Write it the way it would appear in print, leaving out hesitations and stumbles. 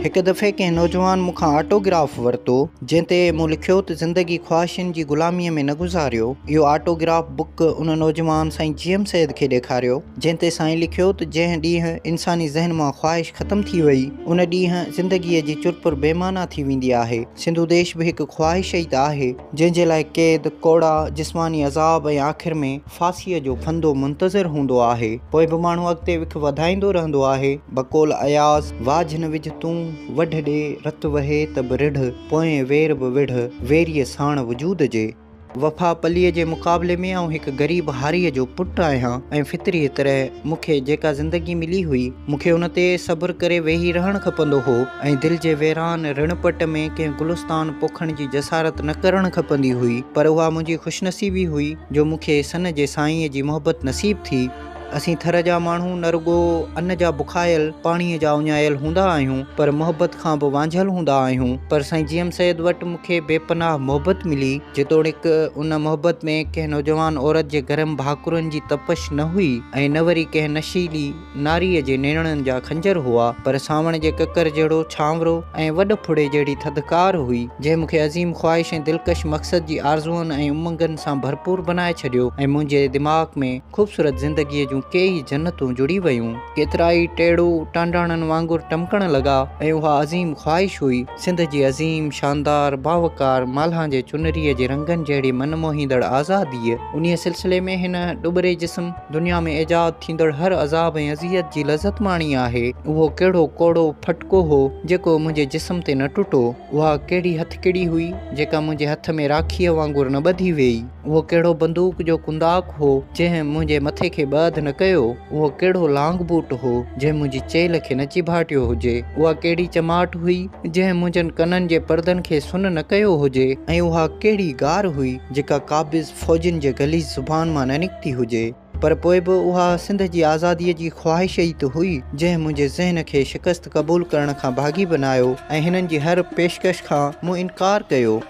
هڪ دفعي ڪنهن نوجوان مون کان آٽوگراف ورتو، جنهن تي مون لکيو ته زندگي خواهشن جي غلاميء ۾ نه گذاريو. اهو آٽوگراف بڪ ان نوجوان سائين جي ايم سيد کي ڏيکاريو، جنهن تي سائين لکيو ته جنهن ڏينهن انساني ذهن مان خواهش ختم ٿي وئي، ان ڏينهن زندگيء جي چرپر بي معنيٰ ٿي ويندي آهي. سنڌو ديش به هڪ خواهش ئي ته آهي، جنهن جي لاء قيد، ڪوڙا، جسماني عذاب ۽ آخر ۾. ڦاسيء جو ڦندو منتظر هوندو آهي، پوء به ماڻهو اڳتي وک وڌائيندو رهندو آهي. بقول اياز، واجهه نه وجهه تون، وڍ ڏي، رت وهي ته به رڙ، پوئين وير به وڙهه، ويريء ساڻ وجود جي. وفا پليء جي مقابلي ۾ آئون هڪ غريب هاريء جو پٽ آهيان ۽ فطري طرح مون کي جيڪا زندگي ملي هئي، مون کي ان تي صبر ڪري ويهي رهڻ کپندو هو ۽ دل جي ويران رڻ پٽ ۾ ڪنهن گلستان پوکڻ جي جسارت نه ڪرڻ کپندي هئي، پر اها منهنجي خوشنصيبي هئي جو مون کي سن جي سائينء جي محبت نصيب ٿي. اسين ٿر جا ماڻهو نه رڳو ان جا بکايل، پاڻيء جا اڃايل هوندا آهيون، پر محبت کان به وانجهيل هوندا آهيون. پر سائين جي ايم سيد وٽ مون کي بي پناهه محبت ملي. جيتوڻيڪ ان محبت ۾ ڪنهن نوجوان عورت جي گرم ڀاڪرن جي تپش نه هئي ۽ نه وري ڪنهن نشيلي ناريء جي نيڻن جا خنجر هئا، پر سانوڻ جي ڪڪر جهڙو ڇانورو ۽ وڏ ڦڙي جهڙي ٿڌڪار هئي، جنهن مون کي عظيم خواهش ۽ دلڪش مقصد جي آرزوئن ۽ امنگن سان ڀرپور بنائي ڇڏيو ۽ منهنجي دماغ ۾ خوبصورت زندگيء جون ڪيئي جنتون جڙي ويون. ڪيترائي ٽيڙو ٽانڊاڻن وانگر ٽمڪڻ لڳا ۽ اها عظيم خواهش هئي، سنڌ جي عظيم، شاندار، باوقار مالهان جي چنريء جي رنگن جهڙي من موهيندڙ آزاديء. انهيء سلسلي ۾ هن ڏٻري جسم، دنيا ۾ ايجاد ٿيندڙ هر عذاب ۽ اذيت جي لذت ماڻي آهي. اهو ڪهڙو ڪوڙو ڦٽڪو هو، جيڪو منهنجي جسم تي نه ٽٽو؟ اها ڪهڙي هٿڪڙي هئي، جيڪا منهنجي هٿ ۾ راکيء وانگر نه ٻڌي ويئي؟ اهو ڪهڙو بندوق جو قنداق هو، جنهن منهنجي مٿي کي ٻه اڌ نه ڪيو؟ اهو ڪهڙو لانگ بوٽ هو، جنهن منهنجي چيلهه کي نه چيڀاٽيو هجي؟ اها ڪهڙي چماٽ هئي، جنهن منهنجن ڪنن جي پردن کي سن نه ڪيو هجي؟ ۽ اها ڪهڙي گار هئي، جيڪا قابض فوجين جي غليظ زبان مان نه نڪتي هجي، پر پوء به اها سنڌ جي آزاديء جي خواهش ئي ته هئي، جنهن منهنجي ذهن کي شڪست قبول ڪرڻ کان باغي بنايو ۽ هنن جي هر پيشڪش کان مون انڪار ڪيو.